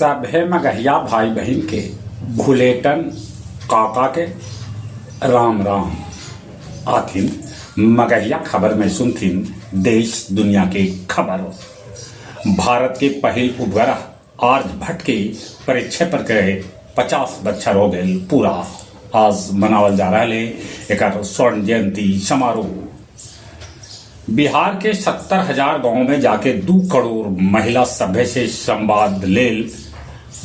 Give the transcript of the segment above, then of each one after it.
सभे मगहिया भाई बहिन के भुलेटन काका के राम राम। आथिन मगहिया खबर में सुनथिन देश दुनिया के खबर। भारत के पहिल उपग्रह आर्यभट्ट के प्रक्षेपण के 50 बच्छर हो गए पूरा। आज मनावल जा रहा है एकर स्वर्ण जयंती समारोह। बिहार के 70,000 गांव में जाके 2 करोड़ महिला सभ्य से संवाद लेल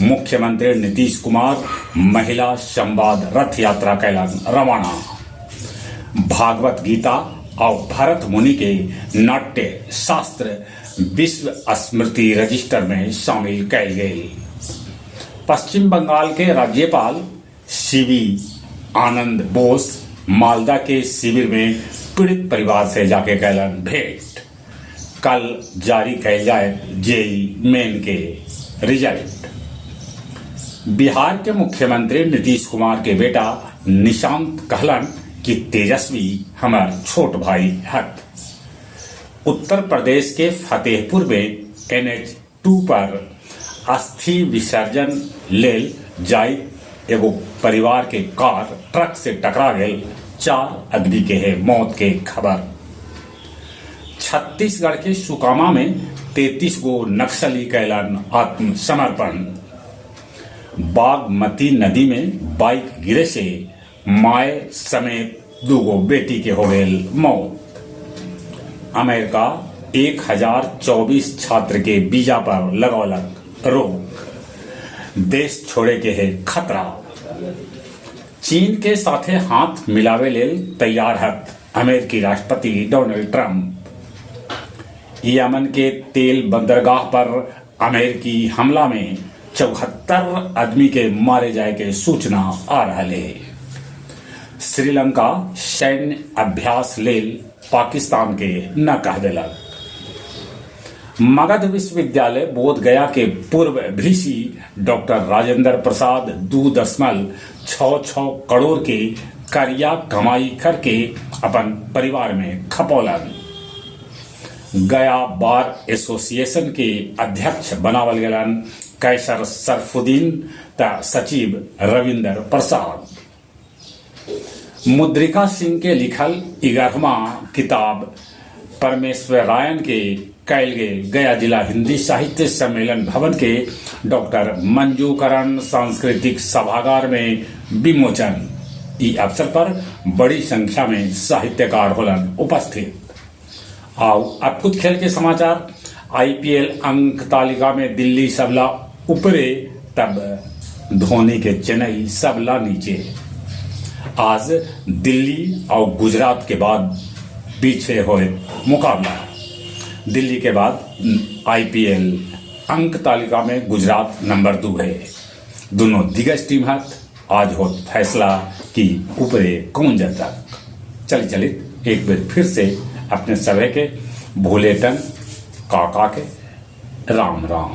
मुख्यमंत्री नीतीश कुमार महिला संवाद रथ यात्रा कैलन रवाना। भागवत गीता और भरत मुनि के नाट्य शास्त्र विश्व स्मृति रजिस्टर में शामिल कैल गेल। पश्चिम बंगाल के राज्यपाल सीवी आनंद बोस मालदा के शिविर में पीड़ित परिवार से जाके कैलन भेंट। कल जारी कैल जाए जेई मेन के रिजल्ट। बिहार के मुख्यमंत्री नीतीश कुमार के बेटा निशांत कहलन कि तेजस्वी हमार छोट भाई हथ। उत्तर प्रदेश के फतेहपुर में NH 2 पर अस्थि विसर्जन लेल जाई एगो परिवार के कार ट्रक से टकरा गई। 4 आदमी के है मौत के खबर। छत्तीसगढ़ के सुकामा में 33 गो नक्सली कैलन आत्मसमर्पण। बागमती नदी में बाइक गिरे से माय समेत 2 गो बेटी के हो गए मौत। अमेरिका 1024 छात्र के वीजा पर लगौलक रोक। देश छोड़े के है खतरा। चीन के साथे हाथ मिलावे लेल तैयार हत अमेरिकी राष्ट्रपति डोनाल्ड ट्रंप। यमन के तेल बंदरगाह पर अमेरिकी हमला में 74 आदमी के मारे जाए के सूचना आ रहा है। श्रीलंका सैन्य अभ्यास लेल पाकिस्तान के न कह देलक। मगध विश्वविद्यालय बोध गया के पूर्व वीसी डॉक्टर राजेंद्र प्रसाद 2.66 करोड़ के करिया कमाई करके अपन परिवार में खपौलन। गया बार एसोसिएशन के अध्यक्ष बनावल गेलन कैसर सरफुद्दीन त सचिव रविंदर प्रसाद। मुद्रिका सिंह के लिखल 11वां किताब परमेश्वरायन के कैल गेल गया जिला हिंदी साहित्य सम्मेलन भवन के डॉक्टर मंजूकरण सांस्कृतिक सभागार में विमोचन। ई अवसर पर बड़ी संख्या में साहित्यकार होलन उपस्थित। आओ अब कुछ खेल के समाचार। आईपीएल अंक तालिका में दिल्ली सबला ऊपरे, तब धोनी के चेन्नई सबला नीचे। आज दिल्ली और गुजरात के बाद पीछे होए मुकाबला। दिल्ली के बाद आईपीएल अंक तालिका में गुजरात नंबर 2 है। दोनों दिग्गज टीम हत। आज हो फैसला कि ऊपरे कौन जाता। चली चली एक बार फिर से अपने सभे के भोलेटन काका के राम राम।